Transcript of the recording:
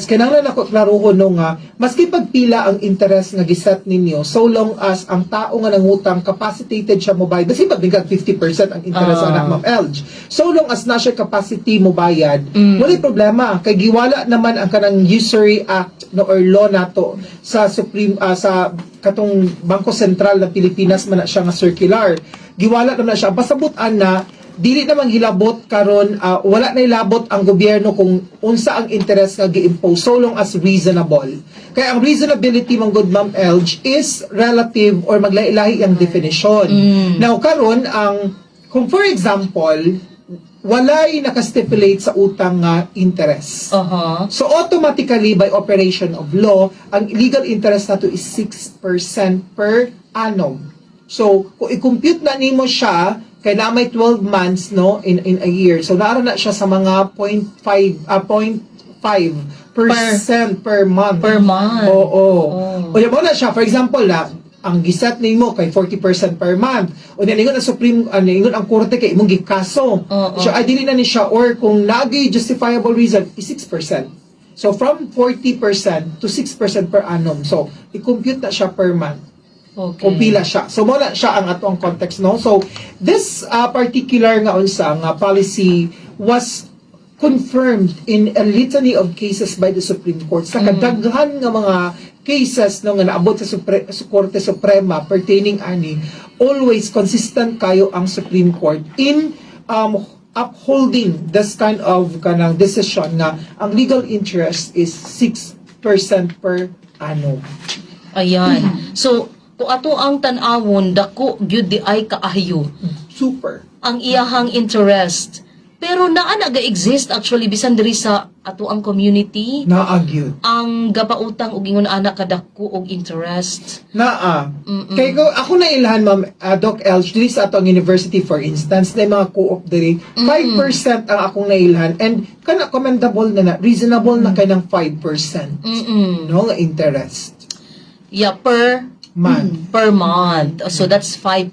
Kinahanglan ako klarohon, no, nga maski pagpila ang interest nga giset ninyo, so long as ang tao nga nangutang capacitated siya mobayad, basi pagbigag 50% ang interest anak, Ma'am Elj, so long as na siya capacity mobayad, walay problema kay giwala naman ang kanang Usury Act, no, or law nato sa Supreme sa katong Bangko Sentral ng Pilipinas man na siya nga circular. Giwala naman na siya. Pasabot ana, dili namang hilabot karon, wala na hilabot ang gobyerno kung unsa ang interest nga gi-impose so long as reasonable. Kaya ang reasonability man gud, Ma'am Elj, is relative or maglahi-lahi ang definition. Now karon, ang kung for example walay naka-stipulate sa utang nga interest. So automatically, by operation of law, ang legal interest nato is 6% per annum. So kung i-compute na nimo siya kay na may 12 months, no, in a year. So naara na siya sa mga 0.5 0.5% per month. Per month. Oo. Oh. O mao na siya, for example na ang giset nimo kay 40% per month. O ningon ang Supreme, ningon ang korte kay imong gikaso. Oo. So ay dili na ni siya or kung nagi justifiable reason is 6%. So from 40% to 6% per annum. So i-compute na siya per month. Kung pila siya. So mao na siya ang ato ang context, no. So this particular nga unsa nga policy was confirmed in a litany of cases by the Supreme Court. Sa kadaghan nga mga cases, no, nga naabot sa Korte Suprema pertaining ani, always consistent kayo ang Supreme Court in upholding this kind of kanang decision nga ang legal interest is 6% per annum. Ayan. So, kung ato ang tan-awon, dako gyud di ay kaayo Super. Ang iyahang interest. Pero naa naga-exist actually bisan diri sa ato ang community Naa gyud. Ang gapautang og ingon ana kadako og interest. Naa. Kay ko ako na ilhan, Ma'am Doc Elch, diri sa atong university, for instance, na mga co-op diri, 5% ang akong nailhan and kana commendable na na, reasonable na kay ng 5%, no, nga interest Yeah, per month. Per month. So that's 5%.